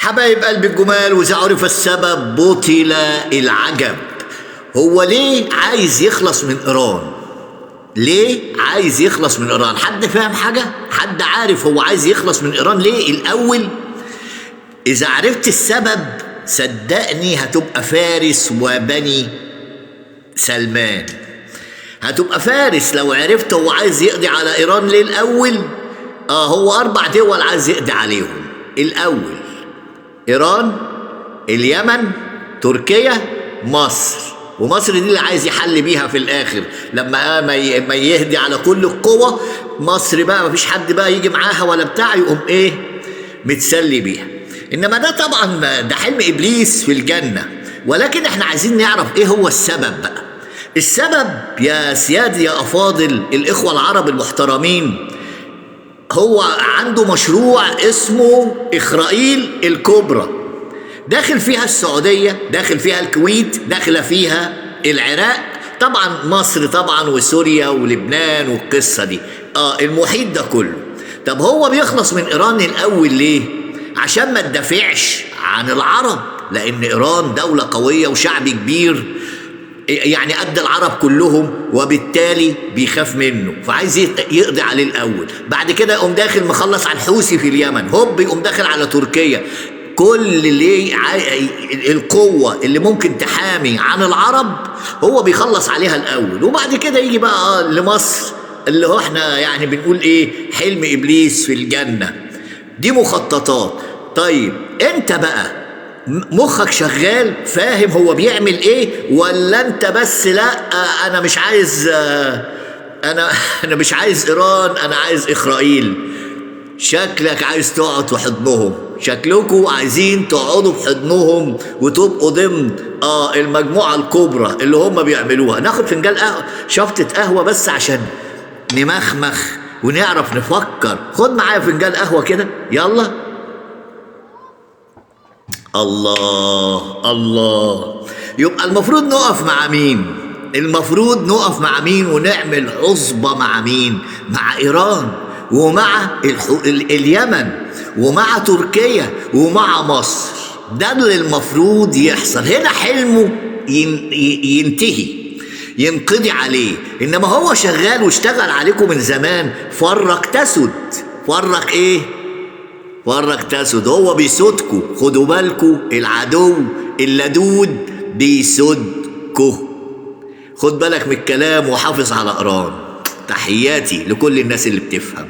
حبايب قلب الجمال، وإذا عرف السبب بطل العجب. هو ليه عايز يخلص من إيران؟ ليه عايز يخلص من إيران؟ حد فاهم حاجة؟ حد عارف هو عايز يخلص من إيران ليه الأول؟ إذا عرفت السبب صدقني هتبقى فارس وبني سلمان، هتبقى فارس لو عرفت هو عايز يقضي على إيران ليه الأول. هو 4 دول عايز يقضي عليهم الأول: إيران، اليمن، تركيا، مصر. ومصر دي اللي عايز يحل بيها في الآخر لما ما يهدي على كل القوة. مصر بقى مفيش حد بقى يجي معاها ولا بتاع، يقوم إيه متسلي بيها. إنما ده طبعا ده حلم إبليس في الجنة، ولكن إحنا عايزين نعرف إيه هو السبب بقى. السبب يا سيادي يا أفاضل الإخوة العرب المحترمين، هو عنده مشروع اسمه إخرائيل الكبرى، داخل فيها السعودية، داخل فيها الكويت، داخل فيها العراق، طبعا مصر طبعا وسوريا ولبنان والقصة دي، المحيط ده كله. طب هو بيخلص من إيران الأول ليه؟ عشان ما تدافعش عن العرب، لأن إيران دولة قوية وشعب كبير يعني قد العرب كلهم، وبالتالي بيخاف منه، فعايز يقضي عليه الأول. بعد كده يقوم داخل مخلص على الحوثي في اليمن، هوب يقوم داخل على تركيا. كل اللي القوة اللي ممكن تحامي عن العرب هو بيخلص عليها الأول، وبعد كده يجي بقى لمصر اللي هو احنا يعني بنقول ايه، حلم إبليس في الجنة. دي مخططات. طيب انت بقى مخك شغال فاهم هو بيعمل ايه، ولا انت بس لا انا مش عايز، انا مش عايز ايران، انا عايز اسرائيل؟ شكلك عايز تقعد في حضنهم، شكلكم عايزين تقعدوا في حضنهم وتبقوا ضمن المجموعة الكبرى اللي هم بيعملوها. ناخد فنجان قهوة، شفطة قهوة بس عشان نمخمخ ونعرف نفكر. خد معايا فنجان قهوة كده، يلا. الله الله. يبقى المفروض نقف مع مين؟ المفروض نقف مع مين ونعمل عصبة مع مين؟ مع إيران ومع اليمن ومع تركيا ومع مصر. ده اللي المفروض يحصل. هنا حلمه ينتهي، ينقضي عليه. إنما هو شغال واشتغل عليكم من زمان. فرق تسد، فرق إيه؟ فرق تسد. هو بيسودكو، خدوا بالكو، العدو اللدود بيسودكو. خد بالك من الكلام وحافظ على إيران. تحياتي لكل الناس اللي بتفهم.